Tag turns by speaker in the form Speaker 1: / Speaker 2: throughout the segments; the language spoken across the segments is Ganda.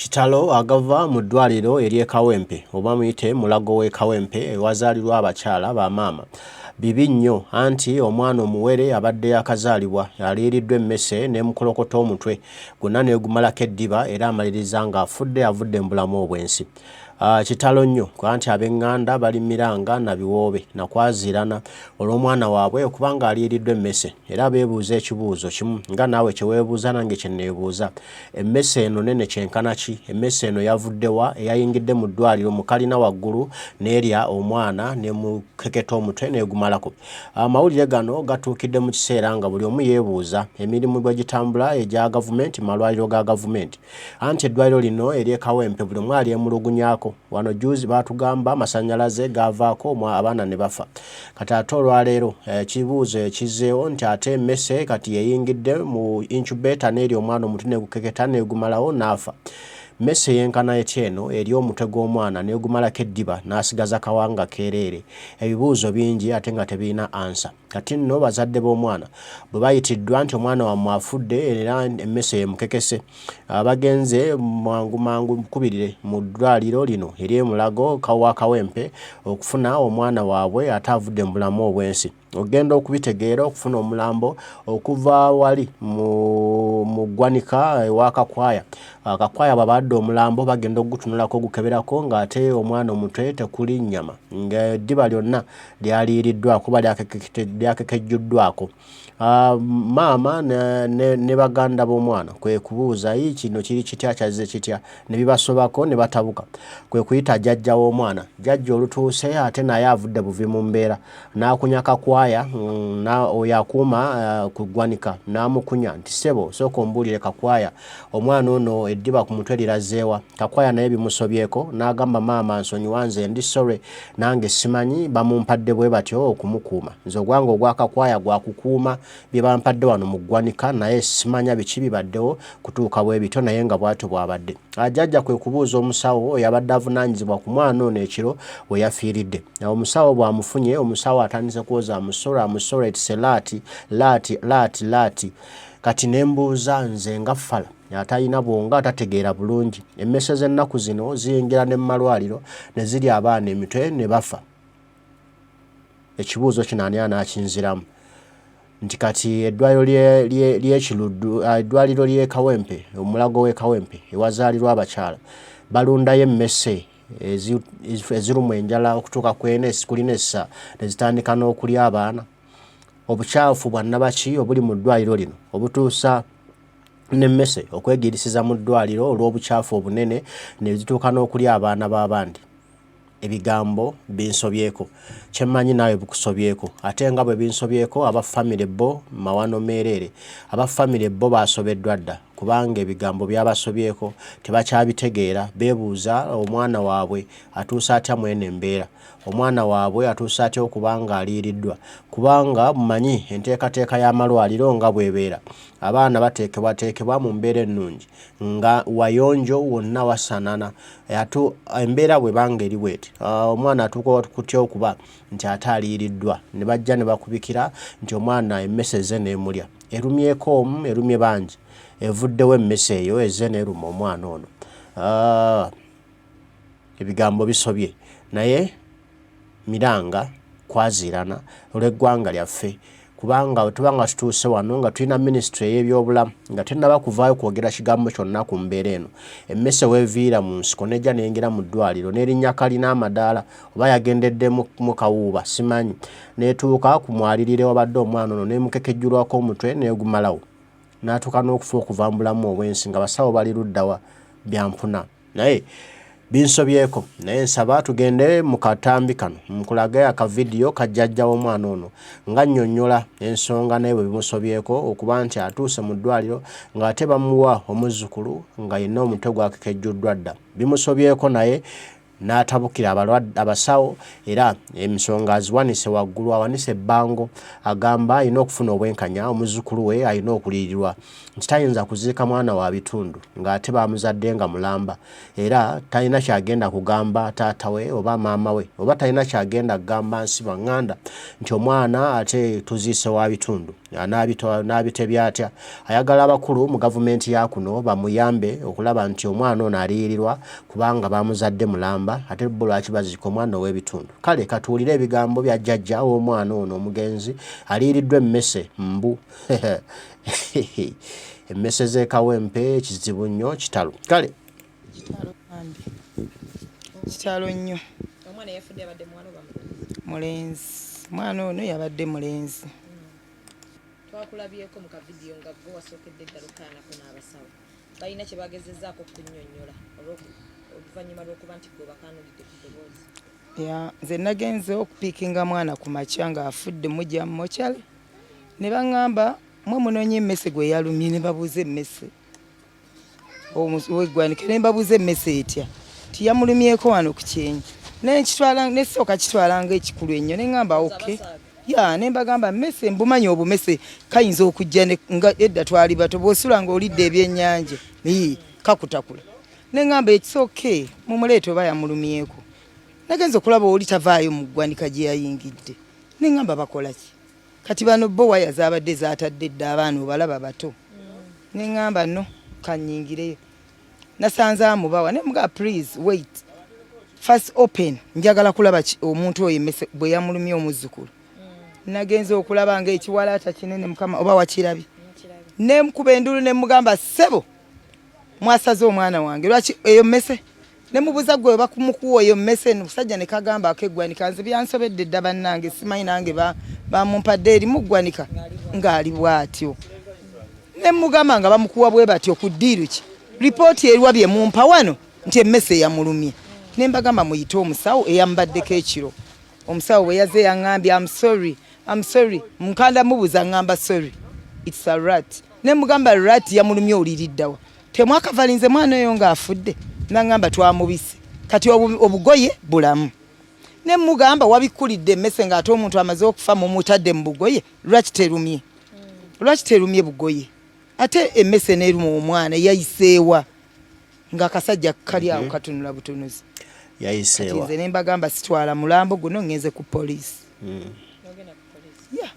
Speaker 1: Kitalo agava mu ddwaliro ery'e Kawempe oba muyite Mulago w'e Kawempe ewazaalirwa abakyala ba maama bibi nnyo anti omwana omuwere abadde yakazaalibwa aliiriddwa emmese n'emukolokota omutwe gwonna negumalako eddiba era amaliriza ng'afudde avudde mu bulamu obw'ensi. Kitalo nnyo anti ab'eŋŋanda bali miranga na biwoobe na kwaziirana olw'omwana waabwe okuba ng'aliiriddwa emmese era beebuuza ekibuuzo kimu nga naawe kye weebuuza nange kye neebuuza. Emmese eno nene kyenkana ki? Emmese eno yavudde wa eyayingidde mu ddwaliro mu kalina waggulu n'erya omwana n'emukeketa omutwe n'egumalako? Amawulire gano gatuukidde mu kiseera nga buli omu yeebuuza emirimu bwe gitambula egya gavumenti mu malwaliro ga gavumenti. Anti eddwaliro lino ery'e Kawempe buli omu alyemulugunyaako. Wano jjuuzi baatugamba amasannyalaze gaavaako abaana ne bafa. Kati ate olwaleero ekibuuzo ekizzeewo nti ate emmese kati yeyingidde mu incubator n'erya omwana omutwe negukeketa negumalawo n'afa. Mmese yenkana etya eno erya omutwe gw'omwana negumalako eddiba n'asigaza kawanga keereere? Ebibuuzo bingi ate nga tebirina ansa. Kati nno bazadde b'omwana bwe bayitiddwa nti omwana wammwe afudde era emmese emukekese, bagenze mangu mangu nkubirire mu ddwaliro lino ery'e Mulago wa Kawempe okufuna omwana waabwe ate avudde mu bulamu obw'ensi. Ogenda okubitegeera okufuna omulambo okuva wali mu ggwanika ewa Kakwaya. Kakwaya bw'abadde omulambo bagenda okugutunulako ogukeberako ng'ate omwana omutwe tekuli nnyama ng'eddiba lyonna lyaliiriddwako oba lyakekejjuddwako. Maama ne baganda b'omwana kwe kubuuza yii kino kiri kitya kyazze kitya ne bibasobako ne batabuka kwe kuyita jjajja w'omwana. Jjajja olutuuse ate naye avudde buvi mu mbeera n'akunya Kakwaya oyo akuuma ku ggwanika n'amukunya nti ssebo sooka ombuulire Kakwaya omwana ono eddiba ku mutwe liraze wa? Kakwaya naye bimusobyeko n'agamba maama nsonyiwa nze ndi sorry nange simanyi bamumpadde bwe batyo okumukuuma. Nze ogwange ogwa Kakwaya gwa kukuuma bye bampadde wano mu ggwanika naye simanya biki bibaddewo kutuuka bwe bityo naye nga bwatyo bw'abadde. Jjajja kwe kubuuza omusawo oyo abadde avunaanyizibwa ku mwana ono ekiro we yafiiridde. Omusawo bw'amufunye, omusawo atandise kwoza I'm sorry, I'm sorry it's a rat, rat, rat, rat. Kati ne mbuuza nze nga ffala atalina bwongo atategeera bulungi, emmese z'ennaku zino ziyingira ne mu malwaliro ne zirya abaana emitwe ne bafa? Ekibuuzo kino ani anaakinziramu? Nti kati eddwaliro ly'e Kiruddu, eddwaliro ly'e Kawempe, Omulago w'e Kawempe ewazaalirwa abakyala balundayo emmese ezirumwa enjala okutuuka ku ena kulina essa ne zitandika n'okulya abaana? Obukyafu bwa nnabaki obuli mu ddwaliro lino obutuusa n'emmese okwegirisiza mu ddwaliro olw'obukyafu obunene ne zituuka n'okulya abaana b'abandi. Ebigambo binsobyeko. Kye mmanyi naawe bikusobyeko. Ate nga bwe binsobyeko aba famire bo mawano meereere. Aba famire bo baasobeddwa dda kubanga ebigambo byabasobyeko tebakyabitegeera beebuuza omwana waabwe atuuse atya mw'eno embeera. Omwana waabwe atuuse atya okuba nga aliiriddwa? Kubanga mumanyi enteekateeka y'amalwaliro nga bw'ebeera. Abaana bateekebwateekebwa mu mbeera ennungi, nga wayonjo, wonna wasaanana. Ate embeera bw'eba nga eri bw'eti, omwana atuuka kutya okuba nti ate aliiriddwa? Ne bajja ne bakubikira nti omwana emmese ezze n'emulya. Erumyeko omu, erumye bangi. Evuddewo emmese eyo ezze n'eruma omwana ono. Ebigambo bisobye naye miranga kwaziirana olw'eggwanga lyaffe kubanga bwe tuba nga tutuuse wano nga tulina minisitule ey'ebyobulamu nga tennaba kuvaayo kwogera kigambo kyonna ku mbeera eno. Emmese weeviira mu nsiko n'ejja n'eyingira mu ddwaliro n'erinnya kalina amadaala oba yagendedde mu kawuuba simanyi n'etuuka ku mwaliriro ewabadde omwana ono n'emukekejjulwako omutwe n'egumalawo n'atuuka n'okufa okuva mu bulamu obw'ensi nga basawo bali ludda wa byampuna. Naye binsobyeko naye nsaba tugende mu katambi kano nkulage akavidiyo ka jjajja w'omwana ono ng'annyonnyola ensonga naye bwe bimusobyeko okuba nti atuuse mu ddwaliro ng'ate bamuwa omuzzukulu nga yenna omutwe gwakekejjuddwa dda. Bimusobyeko naye N'atabukira abasawo era ensonga aziwanise waggulu, awanise ebbango, agamba alina okufuna obwenkanya, omuzzukulu we alina okuliyirirwa, nti tayinza kuziika mwana wa bitundu ng'ate baamuzadde nga mulamba era talina ky'agenda kugamba taata we oba maama we oba talina ky'agenda kugamba nsi banganda nti omwana ate tuziise wa bitundu. N'abitebya atya? Ayagala abakulu mu gavumenti ya kuno bamuyambe okulaba nti omwana ono aliyirirwa kubanga bamuzadde mulamba, ate bo lwaki baziika omwana ow'ebitundu? Kale katuwulire ebigambo bya jjajja w'omwana ono omugenzi aliyiriddwa emmese mbu emmese z'e Kawempe kizibu nnyo, kitalo. Kale
Speaker 2: Kitalo bambi. Kitalo nnyo.
Speaker 3: Omwana yafudde abadde muwala oba mulenzi?
Speaker 2: Mulenzi. Omwana ono yabadde mulenzi.
Speaker 3: Twakulabyeko mu kavidiyo nga gwe wasookedde ddala okukayanako n'abasawo. Balina kye bagezezzaako okukunnyonnyola oluvannyuma lw'okuba nti gwe obakaanulidde ku ddoboozi.
Speaker 2: Ya, nze nagenze okupiikinga mwana ku makya ng'afudde mujja mu mokyale ne baŋŋamba mwe munoonye emmese gwe yalumye ne babuuza emmese ow'eggwanika ne mbabuuza emmese etya nti yamulumyeko wano ku kyenyi nenkitwala nesooka kitwala nga ekikulu ennyo ne ŋŋamba oke ya ne mbagamba mmese mbumanyi obumese kayinza okujja nga edda twali bato bw'osula ng'olidde ebyennyanja kakutakula ne ŋŋamba ekisooke mumuleete oba yamulumyeko nagenza okulaba oli tavaayo mu ggwanika gye yayingidde ne ŋŋamba bakola ki Kati bano bo waya zabadde zatadde dda abaana obalaba bato. Ne ngamba no kanyingireyo. Nasanze amubawa ne mga please wait. First open njagala kulaba omuntu oyo emese bwe yamulumye omuzzukulu. Nagenze okulaba nga ekiwalaata kinene mukama oba wakirabye. Ne mkuba endulu ne mugamba ssebo mwasaze omwana wange lwaki eyo mmese ne mubuza gwe bakumukuwa oyo mmese omusajja ne kagamba akeggwanika nze byansobedde dda bannange simanyi nange bamumpadde eri muggwanika ng'ali bw'atyo ne mugamba nga bamukuwa bwe batyo ku ddiiru ki ripooti eriwa bye mumpa wano nti emmese yamulumye ne mbagamba muyite omusawo eyamubaddeko ekiro omusawo bwe yaze yaŋŋambye am sorry am sorry mukanda mubuza ŋŋamba sorry it's a rat ne mugamba rat yamulumye oliriddawa Temwakavalinze mwana oyo nga afudde? Nangamba twamubise kati obugoye bulamu. Ne mugamba wabikkulidde emmese nga ate omuntu amaze okufa mumutadde mu bugoye lwaki terumye? Lwaki terumye bugoye? Ate emmese n'eruma omwana yayiseewa nga akasajja kali awo katunula butunuzi.
Speaker 1: Yayiseewa.
Speaker 2: Kati nze ne mbagamba sitwala mulambo guno ngenze ku poliisi. Yeah.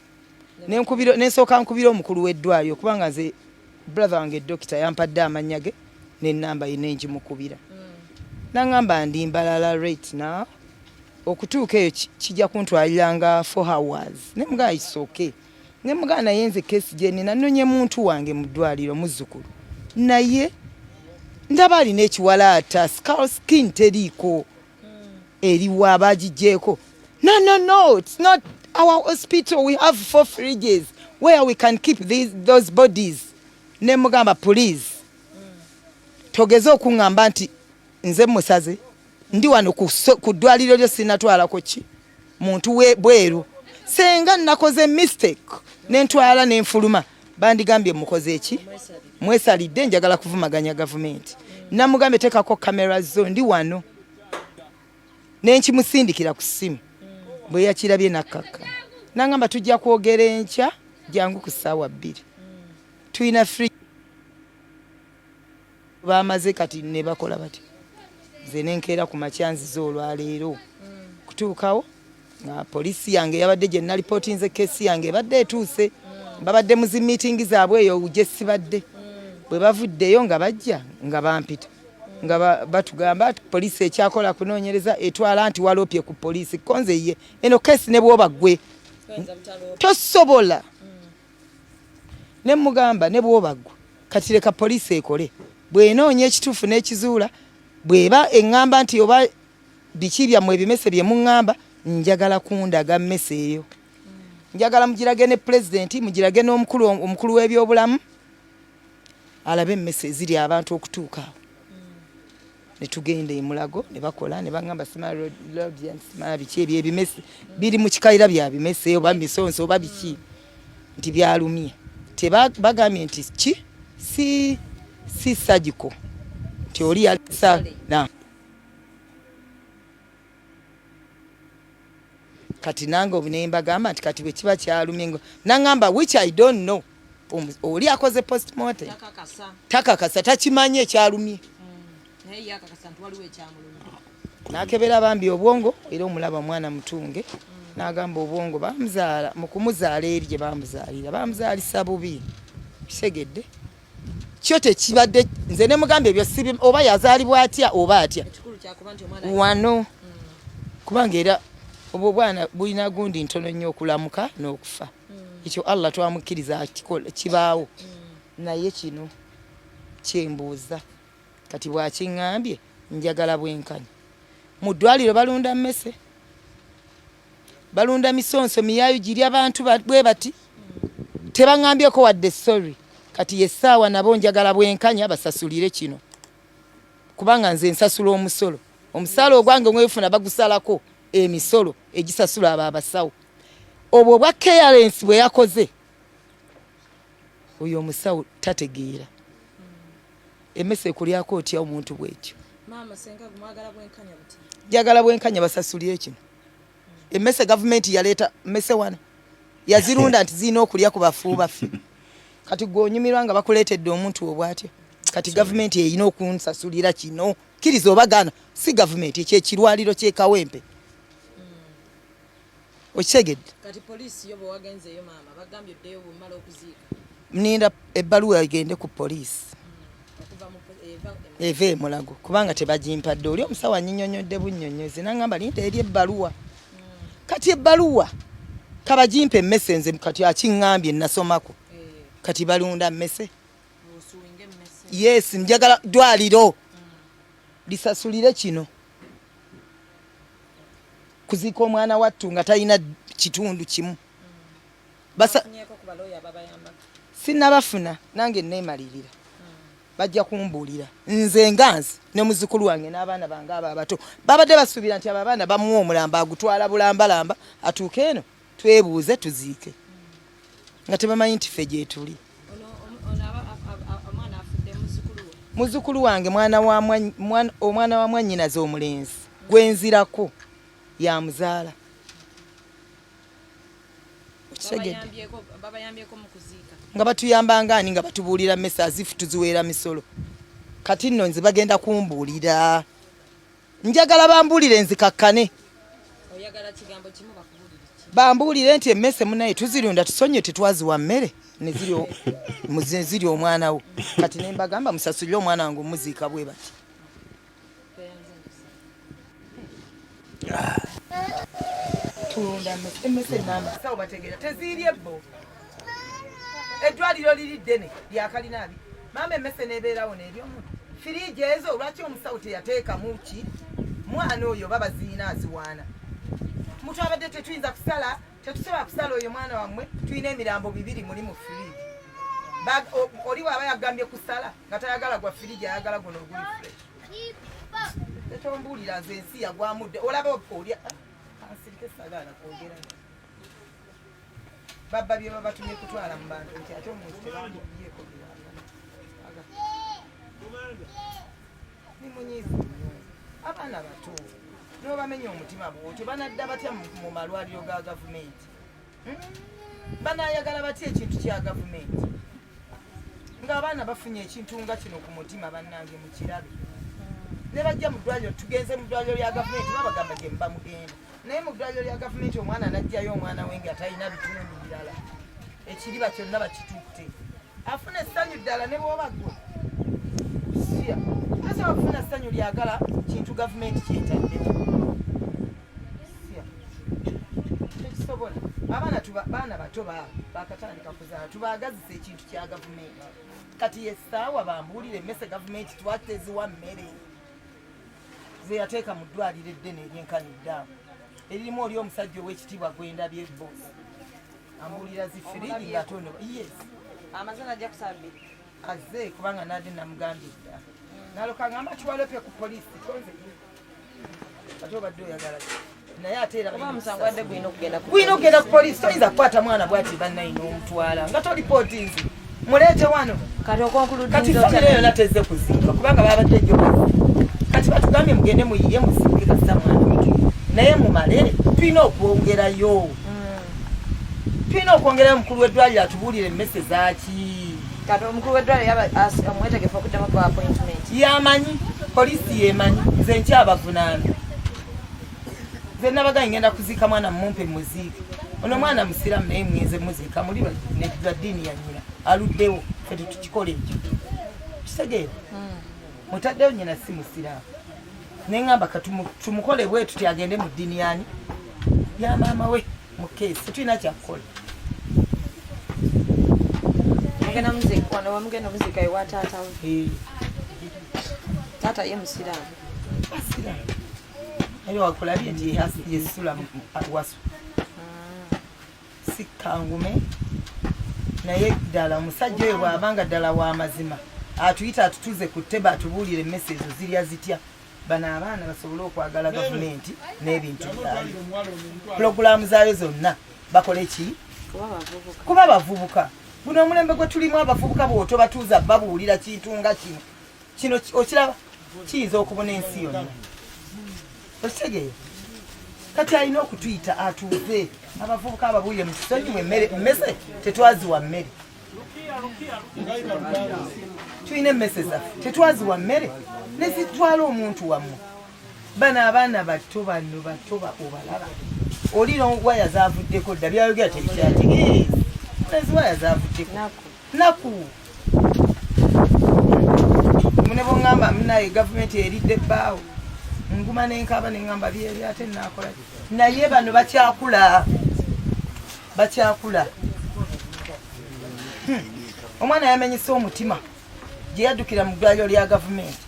Speaker 2: Nenkubira nensooka nkubira omukulu w'eddwaliro kubanga nze brother wange dokita yampadde amannya ge n'ennamba ye nengimukubira nangamba ndi mbalala right now okutuuka eyo kijja kuntwalira nga 4 hours ne mugamba it's okay ne mugamba naye nze kesi gye nina nonye muntu wange mu ddwaliro muzzukulu naye ndaba alina ekiwalaata skull skin teriiko eriwa bagigyeko no no no it's not our hospital we have 4 fridges where we can keep these, those bodies ne mugamba please togeze okuŋŋamba nti nze musaze ndi wano ku ddwaliro lyo sinatwalako ki muntu bweru senga nakoze mistake nentwala nenfuluma bandigambye mukoze eki mwesalidde njagala kuvumaganya gavumenti namugambye tekako kamera zo ndi wano nenkimusindikira ku ssimu bwe yakirabye nakkakka nangamba tujja kwogera enkya jangu ku ssaawa 2 tulina free bamaze kati ne bakola bati nze nenkeera ku makya nzize olwaleero kutuukawo nga poliisi yange yabadde gye nalipootinze keesi yange ebadde etuuse babadde mu zi miitingi zaabwe eyo gye sibadde bwe bavuddeyo nga bajja nga bampita nga batugamba poliisi ekyakola kunoonyereza etwala nti waloopye ku poliisi ko nze ye eno keesi ne bw'oba ggwe tosobola ne mugamba ne bw'oba ggwe kati leka poliisi ekole bw'enoonya ekituufu n'ekizuula bw'eba eŋŋamba nti oba biki byammwe ebimese bye muŋŋamba njagala kundaga mmese eyo njagala mugirage ne pulezidenti mugirage n'omukulu omukulu w'ebyobulamu alabe emmese eziri abantu okutuuka awo ne tugenda e Mulago ne bakola ne baŋŋamba simala biki ebyo ebimese biri mu kikayira bya bimese oba misonso oba biki nti byalumye tebagambye nti ki si si surgical nti oli yalisa na. Kati nange nembagamba nti kati bwe kiba kyalumye, nangamba which I don't know, oli akoze postmortem takakasa, takimanyi ekyalumye. Nakebera bambi obwongo, era omulaba omwana mutunge, n'agamba obwongo bamuzaala, mu kumuzaala eri gye bamuzaalira bamuzaalisa bubi. Kitegedde kyo tekibadde. Nze ne mugamba ebyo sibi, oba yazaalibwa atya oba atya wano, kubanga era obwo obwana bulina gundi ntono nnyo okulamuka n'okufa. Ekyo Allah twamukkiriza kibaawo. Naye kino kyembuuza kati, bwakiŋŋambye njagala bwenkanya. Mu ddwaliro balunda mmese, balunda misonso, miyaayu girya abantu bwe bati, tebaŋŋambyeko wadde sorry. Kati yessaawa nabo njagala bwenkanya, basasulire kino, kubanga nze nsasula omusolo. Omusaala ogwange mwefuna bagusalako emisolo egisasula abo abasawo. Obwo obwa careless bwe yakoze oyo omusawo tategeera. Emmese ekulyako otya omuntu bwetyo? Njagala bwenkanya, basasulire kino. Emmese gavumenti yaleeta mmese wano, yazirunda nti zirina okulya ku bafu baffe. Kati gwe onyumirwa nga bakuleetedde omuntu obwatyo? Kati gavumenti erina okunsasulira kino, kkiriza oba gaana. Si gavumenti, ekyo ekirwaliro kyekawempe, okitegedde? Ninda ebbaluwa egende ku poliisi eva emulago, kubanga tebagimpadde. Oli omusawo anyinyonyodde bunnyonnyozi, nangamba linda eri ebbaluwa. Kati ebbaluwa kabagimpa emmese nze kati akiŋŋambye nasomako. Kati balunda mmese? Yes, njagala ddwaliro lisasulire kino, kuziika omwana wattu nga talina kitundu kimu. Sinabafuna nange neemalirira, bajja kumbuulira. Nze nga nze ne muzukulu wange n'abaana bange abo abato babadde basuubira nti abo abaana bamuwa omulambo agutwala bulambalamba atuuke eno twebuuze tuziike, nga tebamanyi nti ffe gyetuli. Muzukulu wange, omwana wa mwannyinaze omulenzi gwenzirako yamuzaala. Okitegedde? Nga batuyambanga ani? Nga batubuulira mmese azifu tuziweera misolo. Kati nno nze bagenda kumbuulira, njagala bambuulire nzikakkane, bambuulire nti emmese munaye tuzirunda, tusonye tetwaziwa mmere neziri omwana wo. Kati nembagamba musasulire omwana wange omuziika bwe bati. Tulunda emmese namba sawo bategeera teziiri ebbo. Eddwaliro liri ddene lyakalina abi maama, emmese nebeerawo n'eri omuntu. Firiigi ezo lwaki omusawo teyateekamu ki mwana oyo oba baziina aziwaana mutu? Abadde tetuyinza kusala, tetusobola kusala oyo mwana wammwe. Tulina emirambo bibiri muli mu firiigi. Oli waaba yagambye kusala nga tayagala gwa firiigi, ayagala guno oguli fresh. Tetombuulira nze, ensi yagwamudde. Olaba olya ansirike, sagaala kwogera. Babba bye babatumye kutwala mu bantu nti ate omuntu tebamubyeko. Nimunyiiza nnyo. Abaana bato n'obamenya omutima bwotyo, banadda batya mu malwaliro ga gavumenti? Banayagala batya ekintu kya gavumenti ng'abaana bafunye ekintu nga kino ku mutima? Bannange, mukirabe ne bajja mu ddwaliro. Tugenze mu ddwaliro lya gavumenti, babagamba gye muba mugenda, naye mu ddwaliro lya gavumenti omwana n'ajjayo omwana we nga talina bitundu birala, ekiriba kyonna bakitutte. Afuna essanyu ddala ne bwoba gwe siya tosobola kufuna ssanyu lyagala kintu gavumenti kyetaddewo. Siya, tekisobola. Abaana baana bato bakatandika kuzaala, tubaagazisa ekintu kya gavumenti. Kati yessaawa bambuulire emmese gavumenti twateziwa mmere zeyateeka mu ddwaliro eddene eryenkanidde awo eririmu oli omusajja ow'ekitiibwa gwendabye boss ambuulira zi firiji nga tono. Yes.
Speaker 3: Amaze najja kusabbi.
Speaker 2: Azze kubanga nade namugambye dda, naloka ngamba kiwalope ku poliisi tonze. Ate obadde oyagala ki? Naye ate era
Speaker 3: oba omusango wadde gulina okugenda ku
Speaker 2: gulina okugenda ku poliisi. Toyinza kukwata mwana bwati bannayi n'omutwala nga tolipootinzi, muleete wano.
Speaker 3: Kati okonkuludinza.
Speaker 2: Kati famire yonna tezze kuziika kubanga babadde jjo. Kati batugambye mugende muyiye muziike kasita mwana muto, naye mumale. Tulina okwongerayo. Tulina okwongerayo omukulu w'eddwaliro atubuulire emmese zaaki.
Speaker 3: Kati omukulu w'eddwaliro yaba omwetegefu okuddamu okuwa appointment?
Speaker 2: Yamanyi, poliisi yemanyi, nze nkyabavunaana. Nze nabagaye ngenda kuziika mwana mumpe muziike. Ono omwana musiraamu naye mwenze muziika muli lwa ddiini ya nnyina aluddewo ffe tetukikola ekyo. Kitegeera? Mutaddeyo nnyina si musiraamu. Ne ŋŋamba tumukole bwe tuti agende mu ddiini yani ya maama we mu keesi tetulina kyakukola.
Speaker 3: Mugenda muziika wano wamugenda omuziika ewa taata we.
Speaker 2: Eh.
Speaker 3: Taata ye musiraamu.
Speaker 2: Basiraamu. Naye wakulabye nti yesula wasu. Sikkangume naye ddala omusajja oyo bw'aba nga ddala wa mazima atuyita atutuze ku ttebe atubuulire emmese ezo zirya zitya bano abaana basobole okwagala gavumenti n'ebintu byayo pulogulaamu zaayo zonna bakole ki kuba bavubuka guno omulembe gwe tulimu abavubuka bw'otobatuuza babuulira kintu nga kino kino okiraba kiyinza okubuna ensi yonna okitegeera kati alina okutuyita atuuze abavubuka ababuulire mu kisonyiwa emmere mmese tetwaziwa mmere tulina emmese zaffe tetwaziwa mmere nezitwala omuntu wammwe bano abaana bato bano bato obalaba oli waya zavuddeko dda byayogera tebikyategeeza ezi waya zavuddeko naku mune bongamba munaye gavumenti eridde ebbaawo nguma nenkaba nengamba byeri ate nakola naye bano bakyakula bakyakula omwana yamenyesa omutima gye yaddukira mu ddwaliro lya gavumenti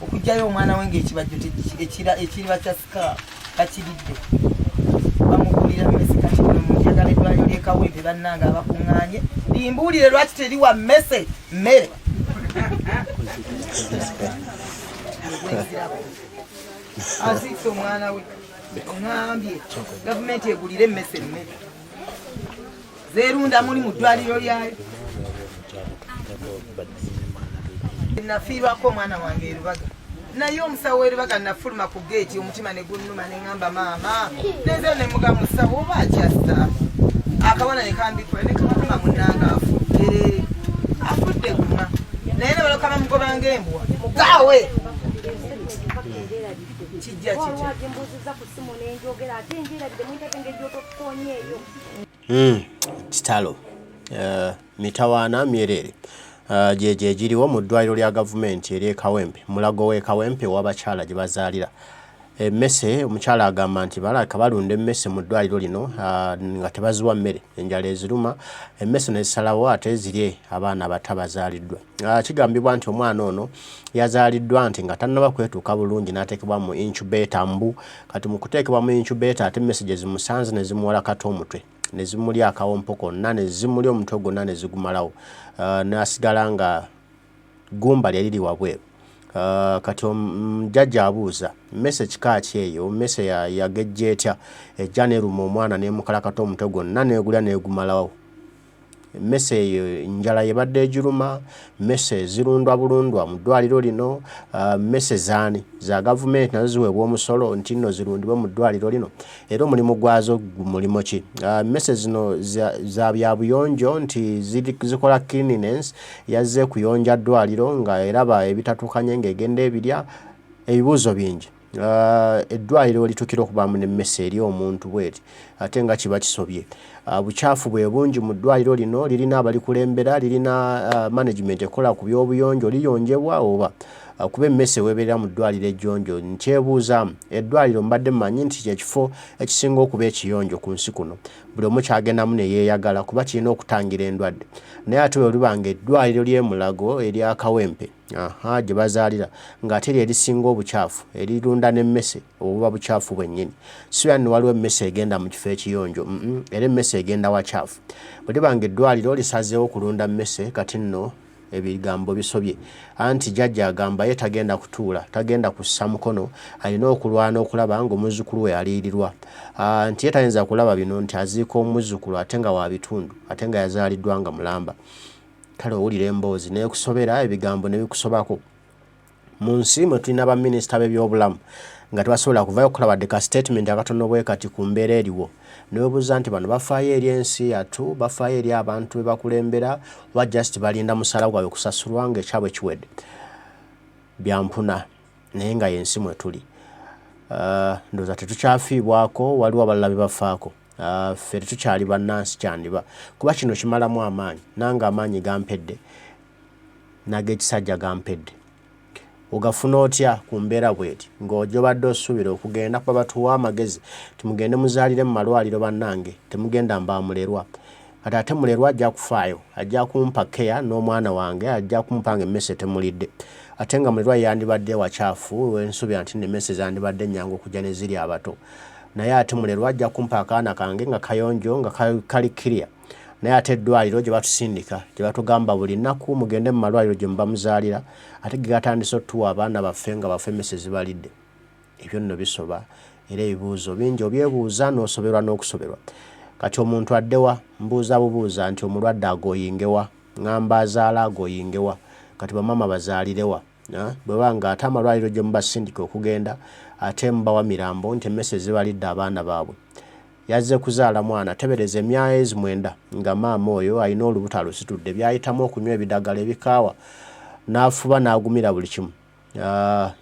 Speaker 2: okugyayo omwana we ng'ekibajjo ekiriba kya sika bakiridde bamugulira mmese kati njagala eddwaliro ly'e Kawempe bannange abakuŋŋaanye limbuulire lwaki teriwa mmese mmere aziise omwana we ŋambye gavumenti egulire emmese emmere zerunda muli mu ddwaliro lyayo. Nafiirwako omwana wange erubaga naye omusawo w'erubaga nafuluma ku geeti omutima ne gunnuma ne ŋŋamba maama neze ne muga musawo oba akyassa akabona ne kambikula ne kamugamba munnange afudde afudde guma naye ne balyoka bamugoba ng'embwa gaawe kijja kitya.
Speaker 1: Kitalo mitawaana myereere gyegyo egiriwo mu ddwaliro lya gavumenti ery'e Kawempe, Mulago w'e Kawempe ew'abakyala gye bazaalira. Emmese, omukyala agamba nti balabika balunda emmese mu ddwaliro lino nga tebaziwa mmere, enjala eziruma, emmese ne zisalawo ate zirye abaana abato abazaaliddwa. Kigambibwa nti omwana ono yazaaliddwa nti nga tannaba kwetuuka bulungi n'ateekebwa mu incubator mbu Kati mu kuteekebwa mu incubator ate emmese gye zimusanze ne zimuwalakata omutwe ne zimulya akawompo konna ne zimulya omutwe gwonna ne zigumalawo n'asigala nga ggumba lye liri wabweru. Kati jjajja abuuza mmese kika ki eyo mmese yagejja etya ejja n'eruma omwana n'emukalakata omutwe gwonna n'egulya n'egumalawo. Emmese eyo njala yebadde egiruma, mmese zirundwa bulundwa mu ddwaliro lino, mmese zaani? Za gavumenti nazo ziweebwa omusolo nti nno zirundibwe mu ddwaliro lino? Era omulimu gwazo mulimu ki? Mmese zino za bya buyonjo nti zikola cleanliness, yazze kuyonja ddwaliro nga eraba ebitatuukanye ng'egenda ebirya? Ebibuuzo bingi. Eddwaliro welitukira okubaamu n'emmese eri omuntu bweti ate nga kiba kisobye. Bukyafu bwe bungi mu ddwaliro lino, lirina abalikulembera, lirina management ekola ku by'obuyonjo, liyonjebwa oba? Kuba emmese weebeerera mu ddwaliro ejjonjo nkyebuuzaamu. Eddwaliro mbadde mmanyi nti kye kifo ekisinga okuba ekiyonjo ku nsi kuno, buli omu ky'agendamu ne yeeyagala kuba kirina okutangira endwadde. Naye ate bwe liba ng'eddwaliro ly'e Mulago erya Kawempe, Aha, gye bazaalira ng'ate lye lisinga obukyafu, erirunda n'emmese, obwo buba bukyafu bwennyini. Si nno waliwo emmese egenda mu kifo ekiyonjo, mm, era emmese egenda wakyafu. Bwe liba ng'eddwaliro lisazeewo kulunda mmese, kati nno ebigambo bisobye. Anti jjajja agamba ye tagenda kutuula, tagenda kussa mukono, alina okulwana okulaba ng'omuzzukulu we aliyirirwa. Ah, nti ye tayinza kulaba bino nti aziika omuzzukulu ate nga wa bitundu, ate nga yazaaliddwa nga mulamba. Kale owulira emboozi nekusobera ebigambo nebikusobako. Mu nsi mwe tulina ba minisita b'ebyobulamu Nga tebasobola kuvayo kukola wadde ka statement akatono bwe kati ku mbeera eriwo. Newebuuza nti bano bafaayo eri ensi yattu, bafaayo eri abantu be bakulembera oba just balinda musaala gwabwe kusasulwa nga ekyabwe kiwedde. Byampuna naye nga yensi mwe tuli. Ndowooza tetukyafiibwako, waliwo abalala be bafaako. Ffe tetukyali bannansi kyandiba kuba kino kimalamu amaanyi, nange amaanyi gampedde n'ag'ekisajja gampedde. Ogafuna otya ku mbeera bweti ng'ogyobadde osuubira okugenda kuba batuwa amagezi nti mugende muzaalire mu malwaliro bannange temugenda mba mulerwa. Kati ate mulerwa ajja kufaayo, ajja kumpa care n'omwana wange ajja kumpa nga emmese temulidde. Ate nga mulerwa yandibadde wakyafu wensuubira nti nemmese zandibadde nnyangu okujja ne ziri abato. Naye ate mulerwa ajja kumpa akaana kange nga kayonjo nga kali clear. Naye ate eddwaliro gye batusindika gye batugamba buli nnaku mugende mu malwaliro gye muba muzaalira ate ge gatandise otuwa abaana baffe nga bafe emmese zibalidde. Ebyo nno bisoba era ebibuuzo bingi obyebuuza n'osoberwa n'okusoberwa. Kati omuntu addewa? Mbuuza bubuuza nti omulwadde agoyingewa? Ŋŋamba azaala agoyingewa? Kati bamaama bazaalirewa? Bweba nga ate amalwaliro gye mubasindika okugenda ate mubawa mirambo nti emmese zibalidde abaana baabwe. Yazze kuzaala mwana tebereza emyaezi mwenda nga maama oyo alina olubuto alusitudde byayitamu okunywa ebidagala ebikaawa n'afuba n'agumira buli kimu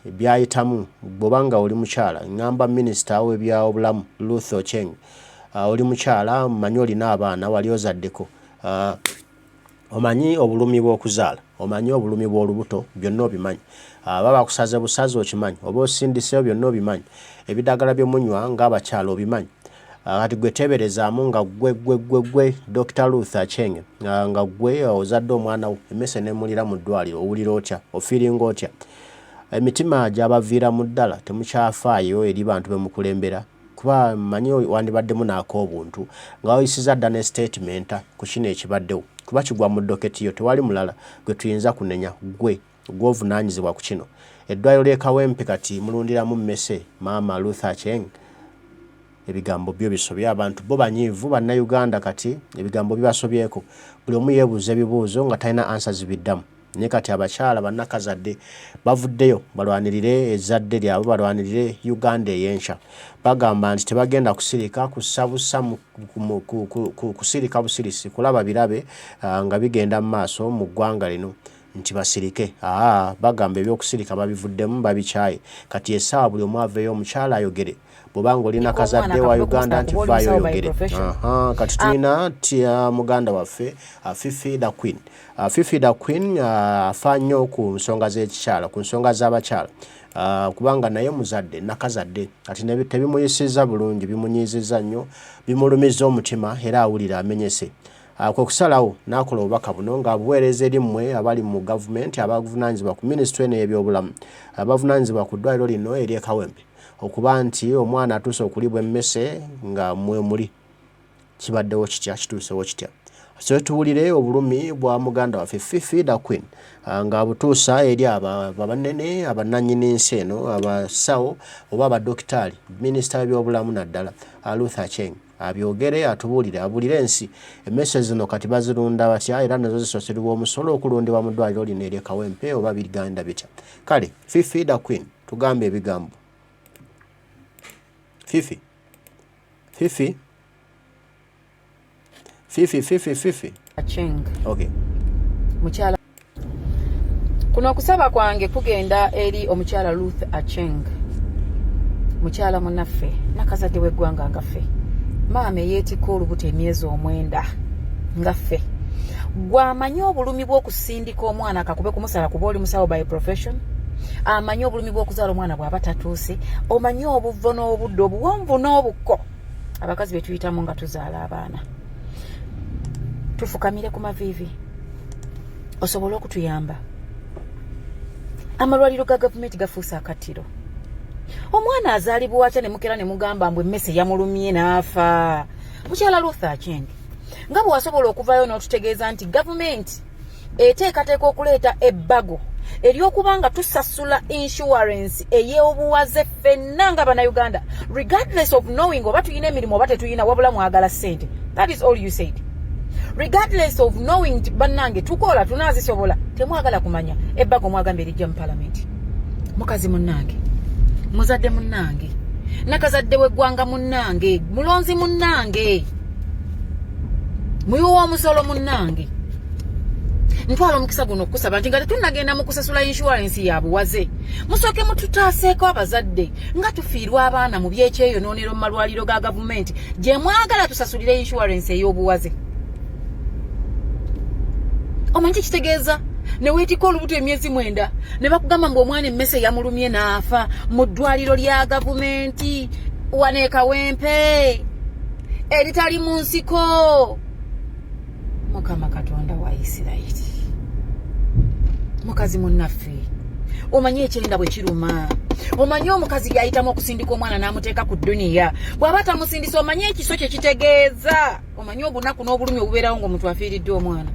Speaker 1: byayitamu bwoba nga oli mukyala ngamba minisita w'ebyobulamu Ruth Ocheng oli mukyala mmanyi olina abaana wali ozaddeko omanyi obulumi bw'okuzaala, omanyi obulumi bw'olubuto, byonna obimanyi. Aba bakusaze busazi okimanyi, oba osindiseewo byonna obimanyi. Ebidagala bye munywa ng'abakyala obimanyi. Kati gwe teeberezaamu nga gwe gwe gwe gwe Dokita Ruth Acheng nga gwe ozadde omwana wo emmese n'emulira mu ddwaliro owulira otya? Ofiiringa otya? Emitima gyabaviiramu ddala temukyafaayo eri bantu be mukulembera. Kuba mmanyi wandibaddemu n'ak'obuntu nga wayisiza dda ne statement ku kino ekibaddewo kuba kigwa mu doketi yo tewali mulala gwe tuyinza kunenya ggwe gw'ovunaanyizibwa ku kino. Eddwaliro ly'e Kawempe kati mulundiramu mmese maama Ruth Acheng? Ebigambo byo bisobye abantu bo banyiivu bannayuganda kati ebigambo bibasobyeko buli omu yeebuuza ebibuuzo nga talina answers biddamu. Naye kati abakyala bannakazadde bavuddeyo balwanirire ezzadde lyabwe, balwanirire Uganda ey'enkya. Bagamba nti tebagenda kusirika kussa bussa kusirika busirisi kulaba birabe nga bigenda mu maaso mu ggwanga lino nti basirike. Aa bagamba eby'okusirika babivuddemu babikyaye. Kati essaawa buli omu aveeyo omukyala ayogere. Bw'oba ng'oli nakazadde wa Uganda nti vaayo oyogere. Kati tulina muganda waffe Fifi the Queen. Fifi the Queen afa nnyo ku nsonga z'ekikyala, ku nsonga z'abakyala kubanga naye muzadde nakazadde kati tebimuyisizza bulungi, bimunyiizizza nnyo, bimulumizza omutima era awulira amenyese. Kwe kusalawo n'akola obubaka buno ng'abuweereza eri mmwe abali mu gavumenti abavunaanyizibwa ku minisitule eno ey'ebyobulamu, abavunaanyizibwa ku ddwaliro lino ery'e Kawempe okuba nti omwana atuuse okulibwa emmese nga mwe muli. Kibaddewo kitya? Kituusewo kitya? So tuwulire obulumi bwa muganda waffe Fifi the Queen ng'abutuusa eri abanene abannannyini nsi eno, abasawo oba abadokitaali, minisita w'ebyobulamu naddala Ruth Acheng abyogere atubuulire abuulire ensi emmese zino kati bazirunda batya era nazo zisasulibwa omusolo okulundibwa mu ddwaliro lino ery'e Kawempe oba bigenda bitya. Kale Fifi the Queen tugambe ebigambo. Fifi Fifi Fifi Fifi Fifi
Speaker 4: Acheng.
Speaker 1: Okay.
Speaker 4: Mukyala kuno okusaba kwange kugenda eri omukyala Ruth Acheng, mukyala munaffe nakazadde w'eggwanga nga ffe, maama eyeetikka olubuto emyezi 9 nga ffe, gwamanyi obulumi bw'okusindika omwana akakube kumusala kuba oli musawo by profession, amanyi obulumi bw'okuzaala omwana bw'aba tatuuse, omanyi obuvo n'obudde obuwonvu n'obukko abakazi be tuyitamu nga tuzaala abaana. Tufukamire ku maviivi osobole okutuyamba. Amalwaliro ga gavumenti gafuuse akattiro. Omwana azaalibwa atya ne mukera ne mugamba mbu emmese yamulumye n'afa? Mukyala Ruth Acheng, nga bwe wasobola okuvaayo n'otutegeeza nti gavumenti eteekateeka okuleeta ebbago ery'okuba nga tusasula insurance ey'obuwaze ffenna nga bannayuganda, regardless of knowing oba tulina emirimu oba tetulina, wabula mwagala ssente. That is all you said. Regardless of knowing nti bannange tukola tunaazisobola, temwagala kumanya. Ebbago mwagamba erijja mu palamenti. Mukazi munnange, Muzadde munnange, nakazadde w'eggwanga munnange, mulonzi munnange, muyiwa omusolo munnange, ntwala omukisa guno okukusaba nti nga tetunnagenda mu kusasula inshuwarensi ya buwaze, musooke mututaaseeko abazadde nga tufiirwa abaana mu byekyeyonoonero mu malwaliro ga gavumenti gye mwagala tusasulire inshuwarensi ey'obuwaze. Omanyi kikitegeeza ne weetikka olubuto emyezi 9 ne bakugamba mbu omwana emmese yamulumye n'afa mu ddwaliro lya gavumenti wano e Kawempe eritali mu nsiko. Mukama Katonda wa Isirayiri, mukazi munnaffe, omanyi ekyenda bwe kiruma, omanyi omukazi byayitamu okusindika omwana n'amuteeka ku dduniya, bw'aba tamusindisa omanyi ekiso kye kitegeeza, omanyi obunaku n'obulumi obubeerawo ng'omuntu afiiriddwa omwana.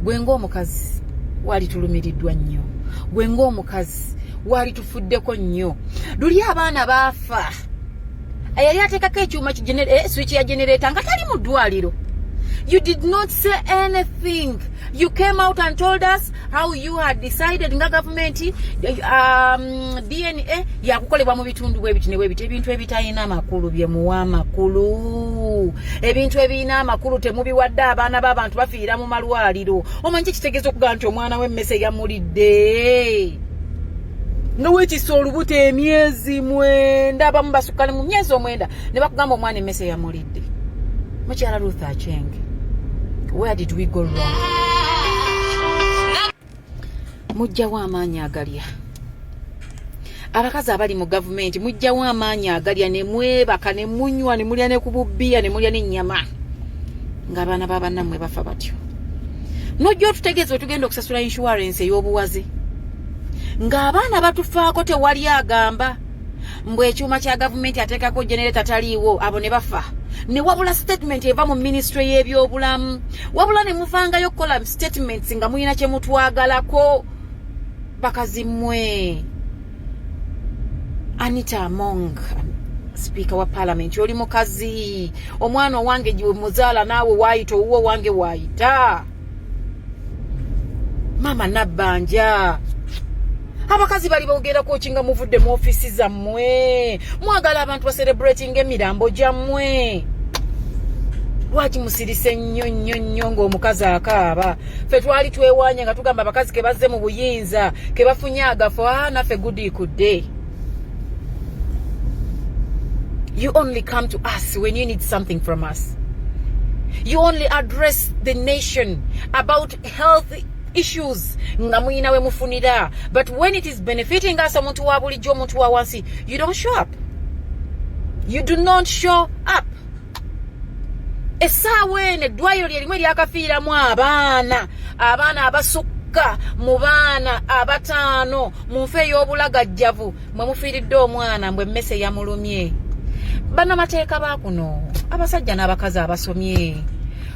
Speaker 4: Gwe ng'omukazi waali tulumiriddwa nnyo, gwe ng'omukazi waali tufuddeko nnyo. Luli abaana baafa, eyali ateekako ekyuma switch ya generator nga tali mu ddwaliro. You did not say anything. You came out and told us how you had decided nga gavumenti DNA yakukolebwa mu bitundu bwebiti ne bwebiti. Ebintu ebitalina amakulu bye muwa amakulu, ebintu ebirina amakulu temubiwadde. Abaana b'abantu bafiira mu malwaliro. Omanyi kitegeeza okugamba nti omwana w'emmese yamulidde nga weekisa olubuto emyezi 9, abamu basukka ne mu myezi 9, ne bakugamba omwana emmese yamulidde? Mukyala Ruth Acheng, where did we go wrong? Mujjawo amaanyi agalya abakazi abali mu gavumenti, mujjawo amaanyi agalya ne mwebaka ne munywa ne mulya ne ku bubbiya ne mulya n'ennyama ng'abaana b'abannammwe bafa batyo. Nojja otutegeeza bwe tugenda okusasula insurance ey'obuwaze ng'abaana batufaako, tewali agamba mbw ekyuma kya gavumenti ateekako generator taliiwo, abo ne bafa, ne wabula statement eva mu ministry y'ebyobulamu, wabula ne muvangayo okukola statements nga mulina kye mutwagalako. Bakazi mmwe, Anita Among, sipiika wa parliament, oli mukazi, omwana owange gwe muzaala naawe waayita, owuwo owange waayita. Maama Nabbanja, abakazi bali bogerako ki nga muvudde mu ofiisi zammwe? Mwagala abantu bacelebrating emirambo gyammwe? Lwaki musirise nnyo nnyo nnyo ng'omukazi akaaba? Ffe twali twewanya nga tugamba abakazi ke bazze mu buyinza, ke bafunye agafo, a naffe gudiikudde. You only come to us when you need something from us. You only address the nation about health issues nga muyina we mufunira, but when it is benefiting us, omuntu wa bulijjo, omuntu wa wansi, you don't show up. You do not show up. Essaawa eno eddwaliro lye limu eryakafiiramu abaana abasukka mu baana 5 mu nfa ey'obulagajjavu, mwe mufiiridde omwana mbwe emmese yamulumye. Bannamateeka ba kuno, abasajja n'abakazi abasomye,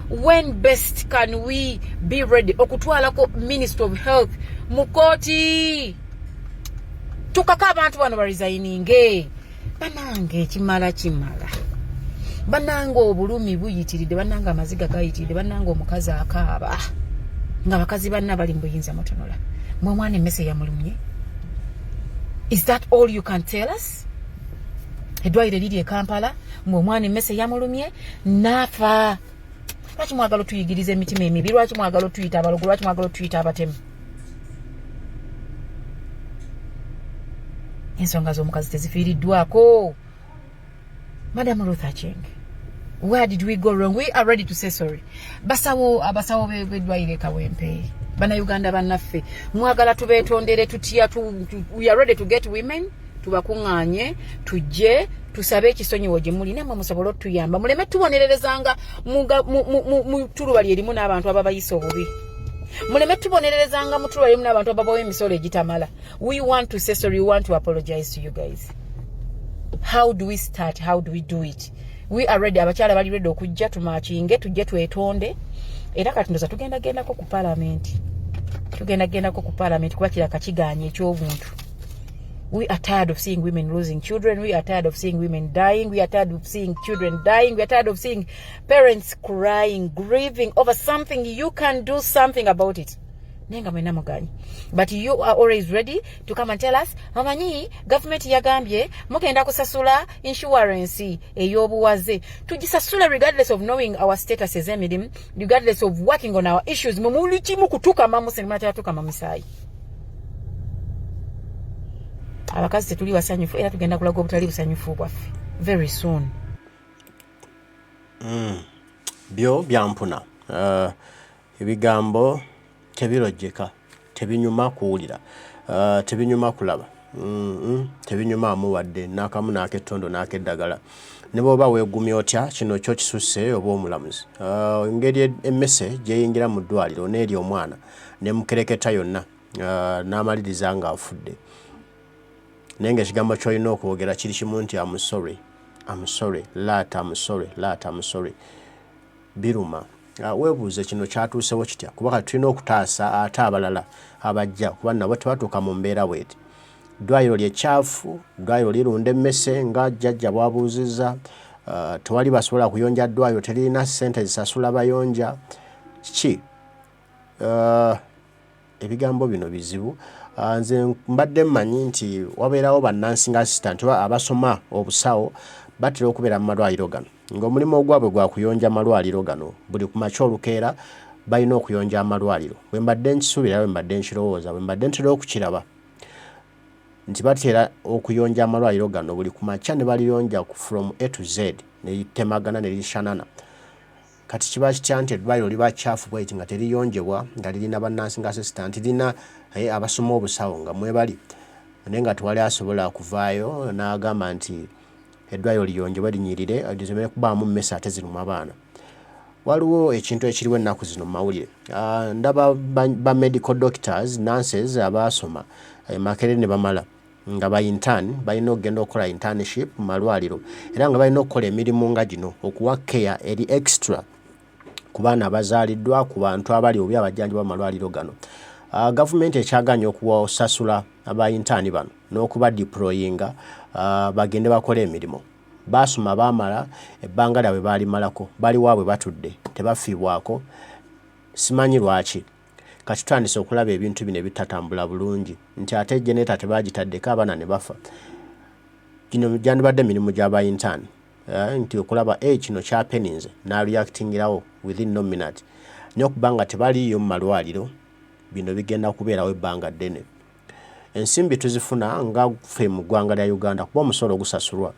Speaker 4: when best can we be ready okutwalako Minister of Health mu kooti, tukako abantu bano baresigninge? Banange, ekimala kimala. Banange, obulumi buyitiridde. Banange, amaziga gayitiridde. Banange, omukazi akaaba nga bakazi banna bali mubuyinza mutunula mwe omwana emmese yamulumye. Is that all you can tell us? Eddwaliro eriri e Kampala, mwe omwana emmese yamulumye naafa. Lwaki mwagala otuyigiriza emitima emibi? Lwaki mwagala otuyita abalogo? Lwaki mwagala otuyita abatemu? Ensonga z'omukazi tezifiiriddwako. Madam Ruth Acheng, where did we go wrong? We are ready to say sorry. Basawo, abasawo b'eddwaliro e Kawempe, Bannayuganda bannaffe, mwagala tubeetondere tutya? We are ready to get women, tubakuŋŋaanye, tujje tusabe ekisonyiwo gye muli, nammwe musobole otuyamba, muleme tubonererezanga mu tuluba lyerimu n'abantu ababayisa obubi, muleme tubonererezanga mu tuluba lyerimu n'abantu ababawa emisolo egitamala. We want to say sorry. We want to apologize to you guys. How do we start? How do we do it? We are ready. Abakyala bali ready okujja tumakinge, tujje twetonde. Era kati ndoza tugenda gendako ku parliament, tugenda gendako ku parliament, kuba kiraka kiganye ekyobuntu. We are tired of seeing women losing children. We are tired of seeing women dying. We are tired of seeing children dying. We are tired of seeing parents crying, grieving over something you can do something about it. Naye nga mwena muganyi, but you are always ready to come and tell us, "Omanyi gavumenti yagambye mugenda kusasula insurance ey'obuwaze." Tugisasule regardless of knowing our status ez'emirimu, regardless of working on our issues. Mumuli kimu kutukama musenimuna tukama musaayi. Abakazi tetuli basanyufu, era tugenda kulaga obutali busanyufu bwaffe very soon.
Speaker 1: Byo byampuna. Ebigambo tebirojjeka, tebinyuma kuwulira, tebinyuma kulaba, tebinyumaamu wadde n'akamu n'ak'ettondo n'ak'eddagala. Ne bw'oba weegumya otya, kino kyo kisusse. Oba omulamuzi, engeri emmese gyeyingira mu ddwaliro n'eri omwana nemukereketa yonna, n'amaliriza ng'afudde, naye nga ekigambo ky'olina okwogera kiri kimu nti, "Am sorry, am sorry lat, am sorry lat, am sorry." Biruma. Weebuuze kino kyatuusewo kitya, kuba kati tulina okutaasa ate abalala abajja, kuba nabo tebatuuka mu mbeera bweti. Ddwaliro lyekyafu, ddwaliro lirunda emmese nga jjajja bwabuuzizza. Tewali basobola kuyonja ddwaliro, teririna ssente zisasula bayonja. Kiki? Ebigambo bino bizibu. Nze mbadde mmanyi nti wabeerawo ba nursing assistant oba abasoma obusawo batera okubeera mu malwaliro gano, ng'omulimu ogwabwe gwa kuyonja malwaliro gano. Buli ku makya olukeera balina okuyonja amalwaliro. Bwe mbadde nkisuubira, bwe mbadde nkirowooza, bwe mbadde ntera okukiraba nti batera okuyonja amalwaliro gano buli ku makya, ne baliyonja from A to Z, ne litemagana ne lishanana. Kati kiba kitya nti eddwaliro liba kyafu bweti nga teriyonjebwa, nga lirina ba nursing assistant, lirina abasoma obusawo nga mwebali, naye nga tewali asobola kuvaayo n'agamba nti eddwaliro liyonjebwe, linyirire, lireme kubaamu mmese ate ziruma abaana? Waliwo ekintu ekiriwo ennaku zino mu mawulire. Ndaba ba medical doctors, nurses abaasoma e Makerere ne bamala nga ba intern, balina okugenda okukola internship mu malwaliro, era nga balina okukola emirimu nga gino, okuwa care eri extra ku baana abazaaliddwa, ku bantu abali obi abajjanjabwa mu malwaliro gano. Gavumenti ekyaganye okuwasasula aba intern bano n'okuba deployinga bagende bakole emirimu. Baasoma baamala, ebbanga lyabwe baalimalako, bali waabwe batudde, tebafiibwako, simanyi lwaki. Kati tutandise okulaba ebintu bino ebitatambula bulungi, nti ate generator tebagitaddeko, abaana ne bafa. Gino gyandibadde mirimu gy'aba intern, nti okulaba kino kyapeninze n'areactingirawo within no minute, naye okuba nga tebaliiyo mu malwaliro, bino bigenda kubeerawo ebbanga ddene. Ensimbi tuzifuna nga ffe mu ggwanga lya Uganda, kuba omusolo gusasulwa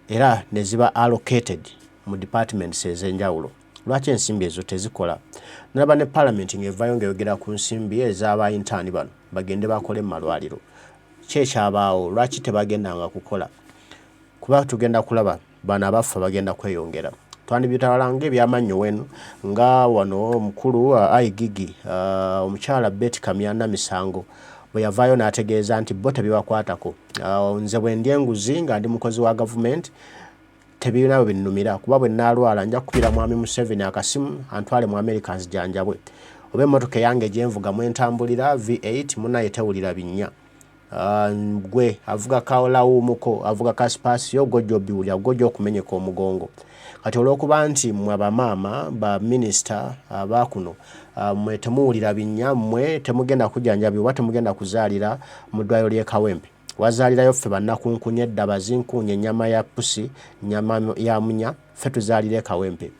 Speaker 1: era ne ziba allocated mu departments ez'enjawulo. Lwaki ensimbi ezo tezikola? Nalaba ne parliament ng'evaayo ng'eyogera ku nsimbi ez'aba intern bano bagende bakole mu malwaliro. Ki ekyabaawo? Lwaki tebagendanga kukola? Kuba tugenda kulaba bano abafa bagenda kweyongera. Twandibitwala ng'ebyamannyo wenu, nga wano omukulu IGG, omukyala Betty Kamya Namisango, bwe yavaayo n'ategeeza nti bo tebibakwatako. Nze bwe ndya enguzi nga ndi mukozi wa gavumenti, tebirina bwe binnumira, kuba bwe nnaalwala nja kukubira mwami Museveni akasimu antwale mu America nzijanjabwe, oba emmotoka eyange gyenvuga mwentambulira V8 munaye tewulira binnya. Gwe avuga kalawumuko, avuga ka Spacio, gojja obiwulira, gojja okumenyeka omugongo. Kati olw'okuba nti mmwe abamaama ba minisita abakuno, mmwe temuwulira binnya, mmwe temugenda kujjanjabibwa, temugenda kuzaalira mu ddwaliro ly'e Kawempe. Wazaalirayo ffe bannakunkunya edda, bazinkunya ennyama ya pusi, nnyama ya munya, ffe tuzaalira e Kawempe.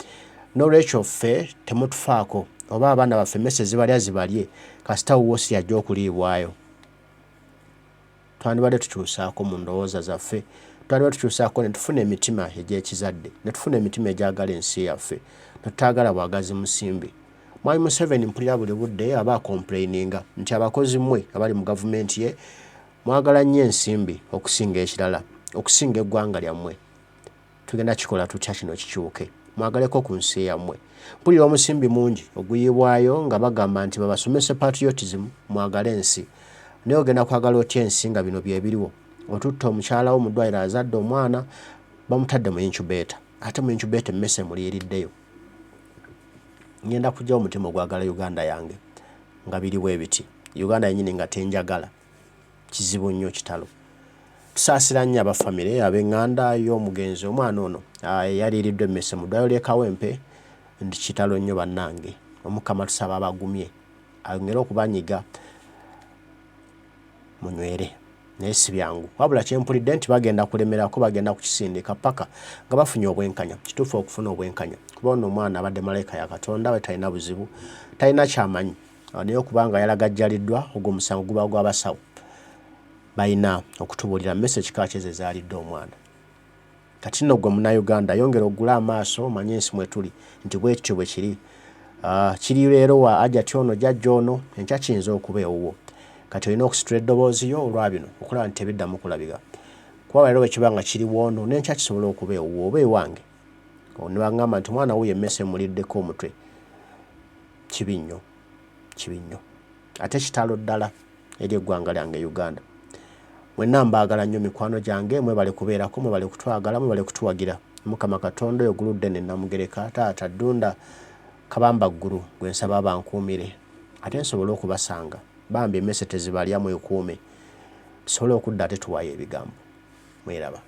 Speaker 1: N'olwekyo ffe temutufaako, oba abaana baffe emmese zibalya zibalye, kasita wuwo si yajja okuliibwayo. Twandibadde tukyusaako mu ndowooza zaffe, twandibadde tukyusaako ne tufuna emitima egy'ekizadde, ne tufuna emitima egyagala ensi yaffe, ne tutaagala bwagazi musimbi. Mwami Museveni mpulira buli budde aba acomplaininga nti abakozi mmwe abali mu gavumenti ye mwagala nnyo ensimbi okusinga ekirala, okusinga eggwanga lyammwe. Tugenda kikola tutya kino kikyuke? Mwagaleko ku nsi yammwe. Mpulira omusimbi mungi oguyiibwayo nga bagamba nti babasomese patriotism, mwagale ensi. Naye ogenda kwagala otya ensi nga bino bye biriwo? Otutte omukyala wo mu ddwaliro, azadde omwana, bamutadde mu incubator, ate mu incubator emmese emuliiriddeyo. Ngenda kujjawo omutima ogwagala Uganda yange nga biri bwe biti, Uganda yennyini nga tenjagala? Kizibu nnyo, kitalo. Tusaasira nnyo abafamire, ab'eŋŋanda y'omugenzi omwana ono eyaliiriddwa emmese mu ddwaliro ly'e Kawempe, nti kitalo nnyo bannange. Omukama tusaba abagumye. ayongere okubanyiga munywere naye si byangu wabula kyempulidde nti bagenda kulemerako bagenda kukisindika paka nga bafunye obwenkanya kituufu okufuna obwenkanya kuba ono omwana abadde malayika ya katonda we talina buzibu talina kyamanyi naye okuba nga yalagajjaliddwa ogwo omusango guba gwabasawo balina okutubuulira mmese kika ki ezo ezaalidde omwana. Kati nno gwe Munnayuganda yongera oggule amaaso omanye ensi mwe tuli nti bwe kityo bwe kiri. Ah, kiri leero wa Hajati ono jajja ono enkya kiyinza okuba ewuwo. Kati olina okusitula eddoboozi yo olwa bino okulaba nti tebiddamu kulabika. Kuba leero bwe kiba nga kiri w'ono n'enkya kisobola okuba ewuwo oba ewange. Ne bangamba nti omwana wuuyo emmese emuliddeko omutwe. Kibi nnyo, kibi nnyo. Ate kitalo ddala. eri eggwanga lyange Uganda. Mwenna mbaagala nnyo mikwano gyange, mwebale kubeerako, mwebale kutwagala, mwebale kutuwagira. Mukama Katonda oyo Guluddene Namugereka, Taata Ddunda Kabamba Ggulu gwe nsaba abankuumire ate nsobole okubasanga. Bambi emmese tezibalya mwekuume tusobole okudda ate tuwayo ebigambo. Mweraba.